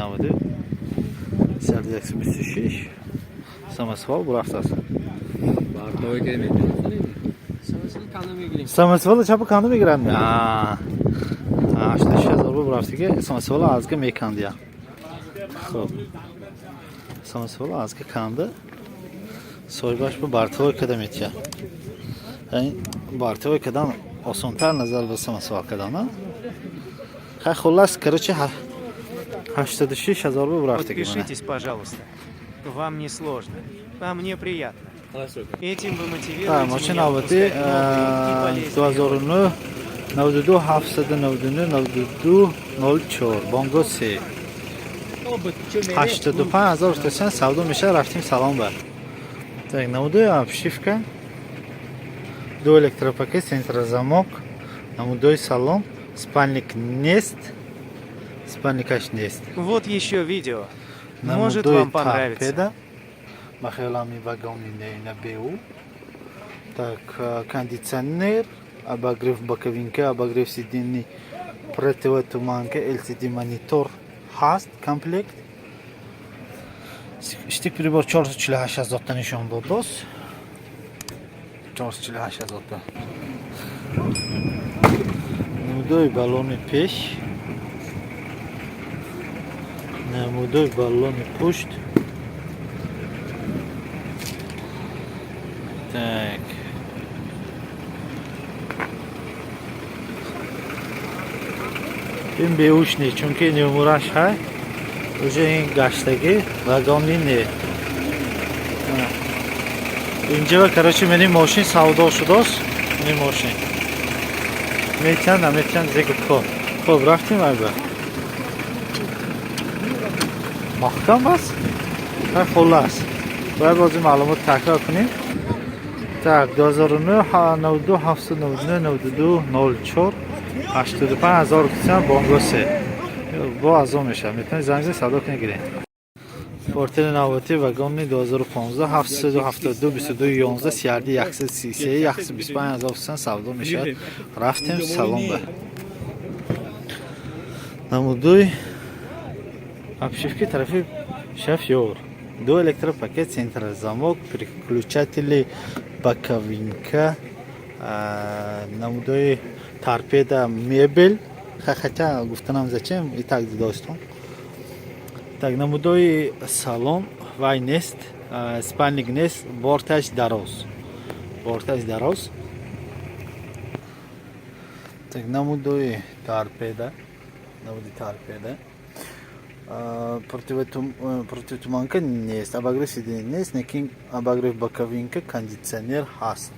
Наводу CRD 126 самосвал бурафтааст. Самосвала чапа канда мегиранд? 86 000 бурафтиги, самосвала азга мекандия. Хоб, самосвала азга канда, соҳибаш ба бортовой када метия. Яъни бортовой кадан осонтар назар ба самосвал кадан. Хай, хуллас, короче, 86 000 бурафтиги. Подпишитесь, пожалуйста. Вам не сложно, а мне приятно. Этим вы мотивируете Мошин меня наводи выпускать новые и полезные 2009, 92 799 92 04, Бонго се, 85 000 тесен савдо меша. Рафтим салон ба. Так, намудои обшивка, ду электропакет, центрозамок, намудои салон, спальник нест, спальникаш нест. Вот еще видео. Может, Намудои вам понравится. Торпеда, ба хаёлам, вагони на БУ. Так, кондиционер, обогрев боковинка, обогрев сидений, противотуманка, LCD монитор ҳаст, комплект. Штик прибор 448 ҳазорта нишон додост, 448 ҳазорта. Намудои баллони пеш, намудои баллони пушт. Так, ин беуш не, чунки нумураш ҳай, уже ин гаштагӣ, вагони не. Инҷа, короче, мени мошин савдо шудост. Мени мошин метиҳанд, наметиҳанд, зегу. Хоб, рафтим. Айба маҳкам аст. Хай, хуллас, бояд бози маълумот такрор кунем. Так, 2009, 92 799 92 04, 85 000 кисам, Бонго се бо азон мешавад. Метавонед занг зани, савдо кунед, гиред. Портери навбатӣ, вагони 2015, 772 22 11, CRD 133, 125 000 сум савдо мешавад. Рафтем салон ба. Намудои обшивки тарафи шофёр, ду электропакет, центрозамок, переключатели боковинка, намудои торпеда, мебел. Хотя гуфтанам зачем, и так дидостон. Так, намудои салон, вай нест, спальник нест, борташ дароз, борташ дароз. Так, намудои торпеда, намуди торпеда, противотуманка нест, обогрев сиденья нест, лекин обогрев боковинка, кондиционер ҳаст.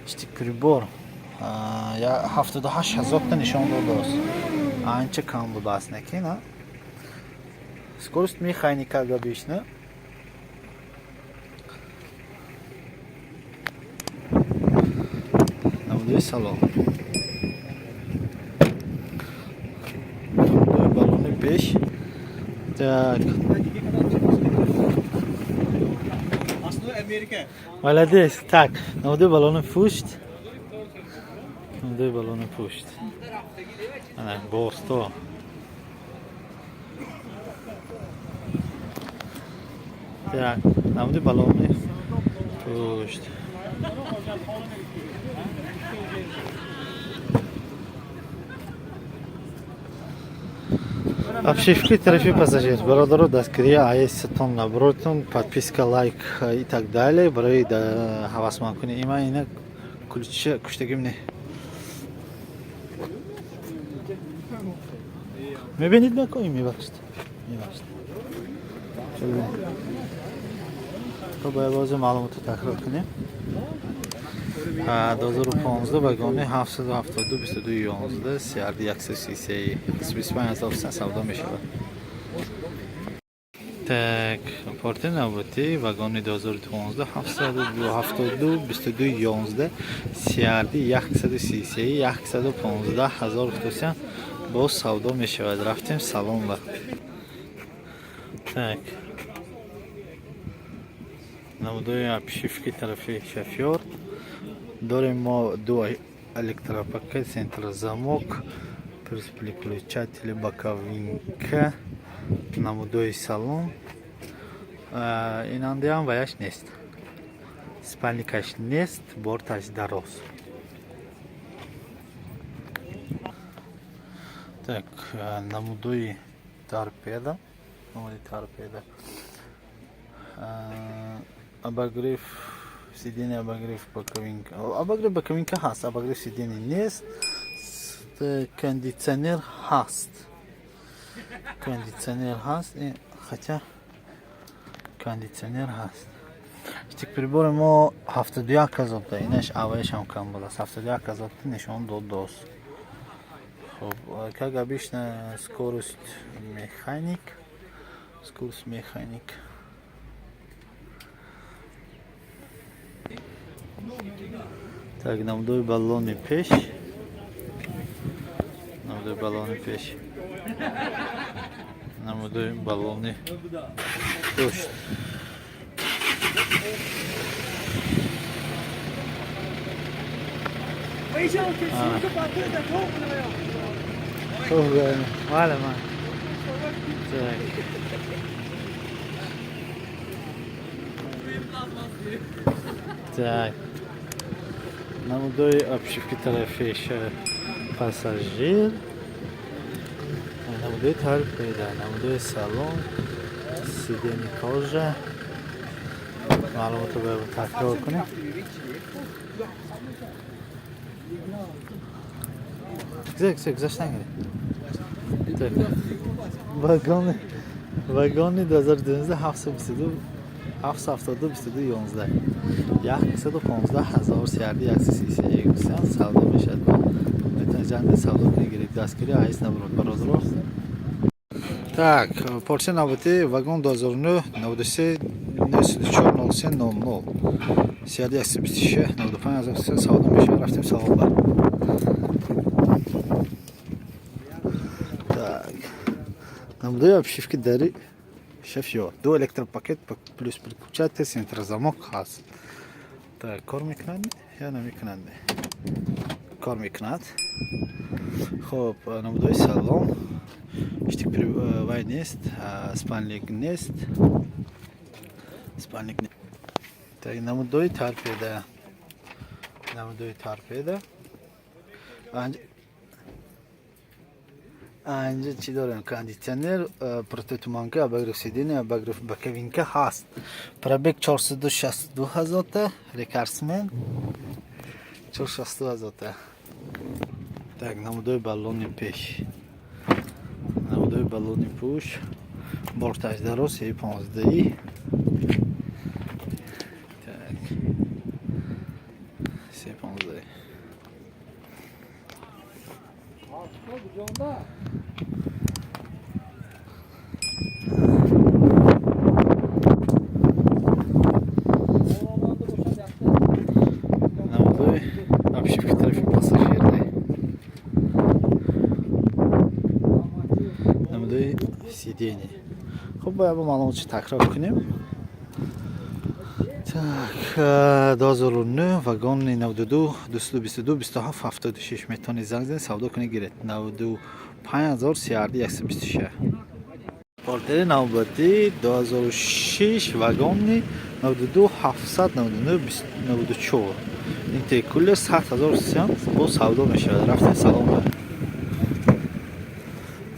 Штик прибор 78 ҳазорта нишон додааст, анча кам будааст, лекин скорость механика обычно. Намудои салон, намудои баллони пеш. Так, молодец. Так, намудои баллони пушт, намудои баллони пушт, ана борто. Так, намуди баллони пушт. Обшивки тарафи пассажир. Бародаро, дастгирии аестон набротон, подписка, лайк и так далее барои ҳавасмандкунӣ. Има ина ключа куштагим не мебинед, накои, мебахшед, мебахшед. Хоб, бояд бози маълумотро такрор кунем. 2015, вагони, 772 22 11, CRD 133, 25 000 сум савдо мешавад. Так, порти навбатӣ, вагони 2012, 772 22 11, CRD 133, 115 000 сум боз савдо мешавад. Рафтем салон ба. Так, намудои обшивки тарафи шофёр дорем мо: ду электропакет, центрозамок, переключатели боковинка. Намудои салон инандиам ваяш нест, спальникаш нест, борташ дароз. Так, намудои торпеда, намуди торпеда, обогрев сиденья, обогрев боковинка, обогрев боковинка ҳаст, обогрев сиденья нест, кондитсионер ҳаст, кондитсионер ҳаст, хотя кондитсионер ҳаст. Прибори мо 71 ҳазорта, инаш аввалишам кам будааст, 71 ҳазорта нишон дод дост. Хуб, как обычно, скорость механик, скорость механик. Так, намудои баллони пеш, намудои баллони пеш, намудои баллони пушт. Бале, ман. Так. Так. Намудои обшивки тарафи пассажир, намудои торпеда, намудои салон, сиденье кожа. Маълумотро бояд такрор кунем. Гузар, гузар, гузашт нагиред. Так. Вагони, вагони 2012, 722, 772, 22, 11, 115 ҳазор CRD 133 савдо мешавад. Метавонед ҷанди савдо кунед, гиред, дастгирӣ айс набурад, бародаро. Так, порция навбати вагон 2009, 93, 94, 03, 00, CRD 126, 95 ҳазор савдо мешавад. Рафтем саволба. Так, намудои обшивки дари шеф ё ду электропакет плюс переключатель, центрозамок ҳаст. Так, кор мекунад ё намекунад? Кор мекунад. Хоб, намудои салон, штик вай нест, спальник нест, спальник. Так, намудои торпеда, намудои торпеда. Анҷа чӣ дорем? Кондитсионер, противотуманка, обогрев сиденья, обогрев боковинка ҳаст. Пробег 462 ҳазорта, рекордсмен, 462 ҳазорта. Так, намудои баллони пеш, намудои баллони пуш, борташ дароз, сеи понздаи. Так, се понздаи. Намудои обшивки тарафи пассажирный, намудои сиденье. Хуб, бояд бо маълумотшо такрор кунем. Так, 2009 вагони, 92, 222, 27, 76. Метавонед занг занед, савдо кунед, гиред. 95 ҳазор CRD 126. Портери навбатӣ 2006 вагони, 92, 799, 94, интеркулер, 100 ҳазор сиам бо савдо мешавад. Рафтем салон.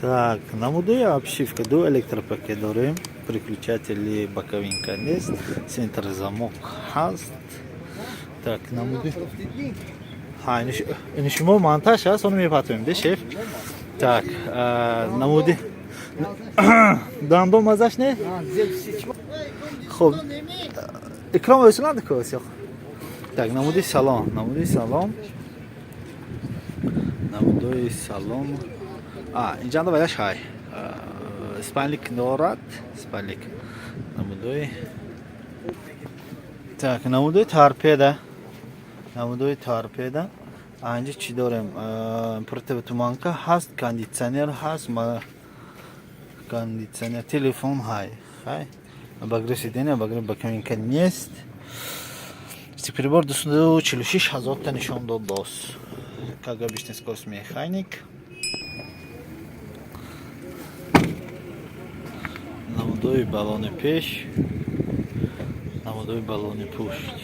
Так, намудои обшивка, ду электропакет дорем, переключатели боковинка нест, центр замок ҳаст. Так, намуди ҳа, ини шумо монтаж ҳаст, оно мепатоем де, шеф. Так, намуди дандон мазаш не. Хуб, икром өсуланд ку. Так, намуди салон, намуди салон, намудои салон. А инҷанда ваяш ҳай, спальник дорад, спальник. Намудои, так, намудои торпеда, намудои торпеда. Анҷа чӣ дорем? Противотуманка ҳаст, кондитсионер ҳаст, кондитсионер, телефон ҳай, хай, обогрев сиденья, обогрев боковинка нест. Прибор 246 ҳазорта нишон дод дос. Как обычно, скорость механик. Намудои балони пеш, намудои балони пушт.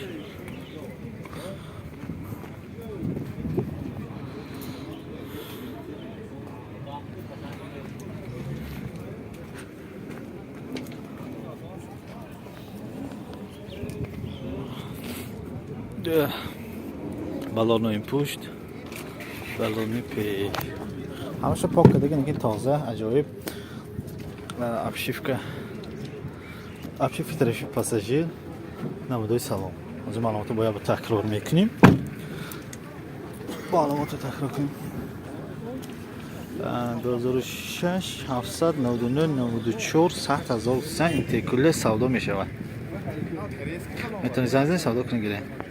Балонои пушт, балони пеш, ҳамаша пок кардаги, лекин тоза, аҷоиб. Обшивка, обшивки тарафи пассажир, намудои салон. Ҳозир маълумотро бояд такрор мекунем, маълумотро такрор кунем. 2006, 799 94 100 000 сум интеркулер савдо мешавад. Метавонед занг занед, савдо кунед, гиред.